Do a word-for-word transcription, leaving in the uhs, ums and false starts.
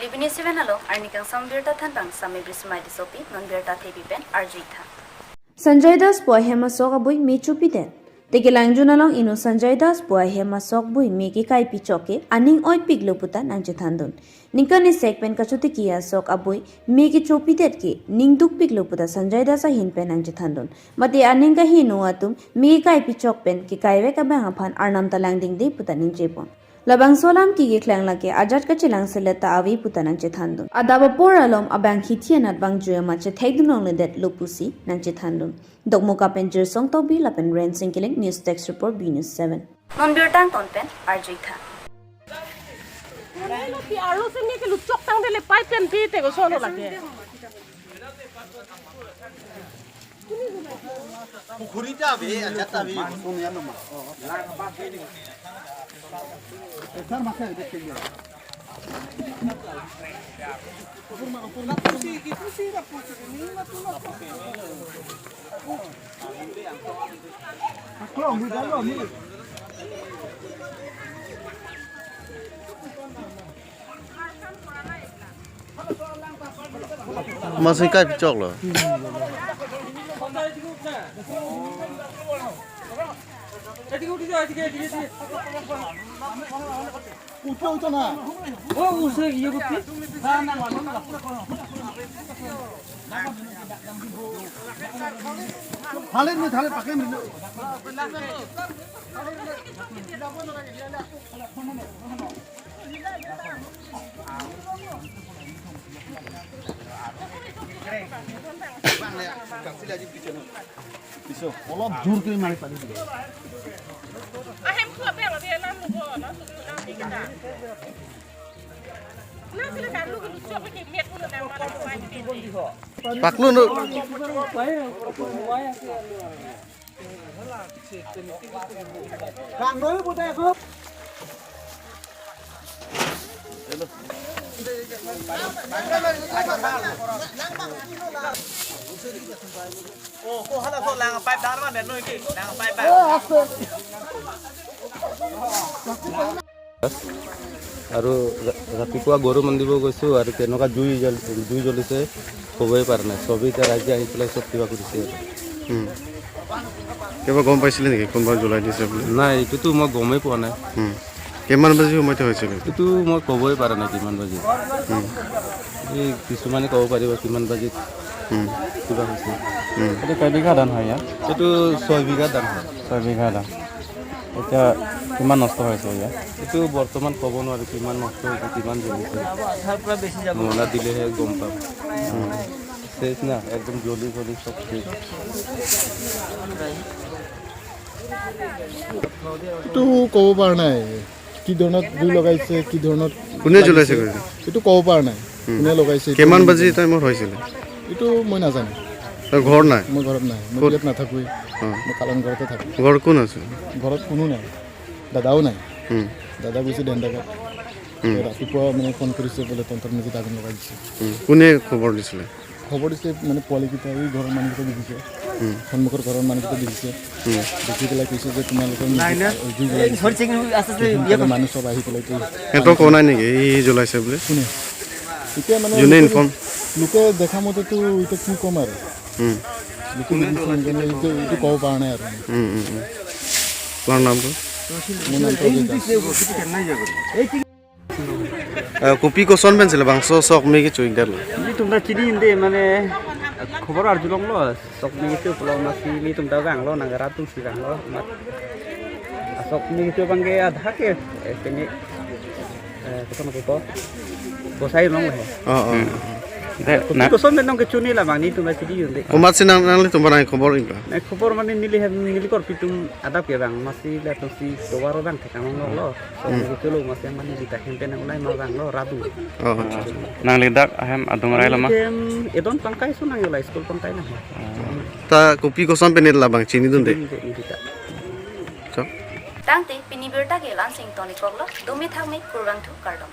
Living Seven along arni kangsam birta thanbang Sami Brismai Tissopi, non birta thepi pen arju-ik tha. Sanjay Das pu ahem asok abui me chopidet. Te Kelangjun along inut Sanjay Das pu ahem asok abui me kekai pichok ke aning oipiklo puta nangchethandun. Ningkan isek pen kachotiki asok abui me kechopidet ke ning dukpiklo puta Sanjay Das ahin pen nangchethandun. Mate aning kaheno atum me kekai pichok pen kekaivek abang aphan arnam ta langdingde puta ningjepon. Labangso alam ke keklem lake ajat kachelang selet ta ave puta nangchethandun. Adap apor alom abang hithi anat vangjuimat chethekdun longledetlo pusi nangchethandun. Dokmoka pen Jirsong Tokbi lapen Rensing Killing, News Desk Report, B News seven. Non birta angton pen arju-ik tha. Pi arlo se me ke luchok tangdele pipe pen pi te ko solo lake. Pukhuri ta ave, ajat ta ave. Masi kai pichoklo. উঠো, উঠো না। ও, উঠে ইয়ে করতে। না, না, না, না। থালে নি, থালে পাকে নি। অলপ জোৰ কৰি মাৰি পানী দিব। Paklo no. আৰু ৰা-, ৰাতিপুৱা গৰু বান্ধিব গৈছোঁ আৰু কেনেকুৱা জুই জ্বল-, জুই জ্বলিছে, ক'বই পৰা নাই। চবেই এতিয়া ৰাইজে আহি পেলাই চব কিবা কৰিছে আৰু। হুম। কিবা গম পাইছিলে নেকি কোনোবা জ্বলাই দিছে বুলি? নাই, এইটোতো মই গমেই পোৱা নাই। হুম। কিমান বাজি সময়তে হৈছিলে? এইটো মই ক'বই পৰা নাই কিমান বাজি। হুম। এই কিছুমানে ক'ব পাৰিব কিমান বাজিত হুম। কিবা হৈছে। হুম। এইটো কেইবিঘা ধান হয় ইয়াত? এইটো ছয় বিঘা ধান হয়। ছয় বিঘা ধান। এতিয়া কিমান নষ্ট হৈছে ইয়াত? এইটো বৰ্তমান ক'ব নোৱাৰি কিমান নষ্ট হৈছে, কিমান জ্বলিছে। মৰণা দিলেহে গম পাম। হুম। শেষ না, একদম জ্বলি গলি চব শেষ। এইটো ক'ব পৰা নাই, কি ধৰণত জুই লগাইছে, কি ধৰণত কোনে লাগিছে, জ্বলাইছে কৈছে? এইটো ক'ব পৰা নাই, হুম। কোনে লগাইছে, এইটো কিমান মই বাজি নাজানো। টাইমত হৈছিলে? এইটো মই নাজানো। তই ঘৰ নাই? মই ঘৰত নাই, মই ক'ত? ইয়াত নাথাকোৱেই। অ। মই কালন ঘৰতে থাকোঁ। ঘৰ কোন আছে? ঘৰত কোনো নাই, দাদাও নাই। হুম। দাদা গৈছে ডেন্ডাগাঁৱত। হুম। ৰাতিপুৱা মানে ফোন কৰিছে বোলে তন্ত্ৰত নিজে আগুন লগাই দিছে। হুম। কোনে খবৰ দিছিলে? খবৰ দিছে মানে পোৱালিকেইটা, এই ঘৰৰ মানুহকেইটা দেখিছে। হুম। সন্মুখৰ ঘৰৰ মানুহকেইটা দেখিছে। হুম। দেখি পেলাই কৈছে যে তোমালোকৰ নিজে জুই জ্বলাইছে। সিহঁতে মানুহ চব আহি পেলাই তো সিহঁতক কোৱা নাই নেকি এই জ্বলাইছে বুলি? কোনে? এতিয়া মানে যোনে লোকে, ইনফৰ্ম লোকে দেখা মতেতো এতিয়া কি ক'ম আৰু। হুম। লোকে যদি শুনে, এইটো, এইটো ক'ব পৰা নাই আৰু। হুম, হুম, হুম। তোমাৰ নামটো? মোৰ নামটো অজিত Das. Eh, kopi koson pen sila bangso sok me kecho-ikdet lo? Nelitum ta chini-un-e mane khobor arjulonglo, sok me kecho pulo, masi nelitum ta vanglo, nang rat atum si vanglo, mat. Sok me kecho abang ke adha ke, eh, kene, eh, koson kopi bosai long he. Oh, oh. Hmm. Kopi koson pen nangkecho-ikji labang nelitum ta chini-un-e. Komatsi nang, nanglitum abang khobor ingka? Nang khobor mane neli hem, neli korpi atum adap ke vang, masi latum si tovar vang thekang longlo. Sok me kecho lo, masi mane neli ta hem pen nang ulai ma vanglo, rat atum. Oh, acha, acha. Nangli dak ahem adung rai lo ma? Hem, edon pangkai so nang ulai school pangkai nang. Ta kopi koson pen labang chinidunde? Chinidunde, neli ta. Chok. Tangte, pini birta ke la-ansi ingtonikoklo, dome thakme, kurvangthu, kardom.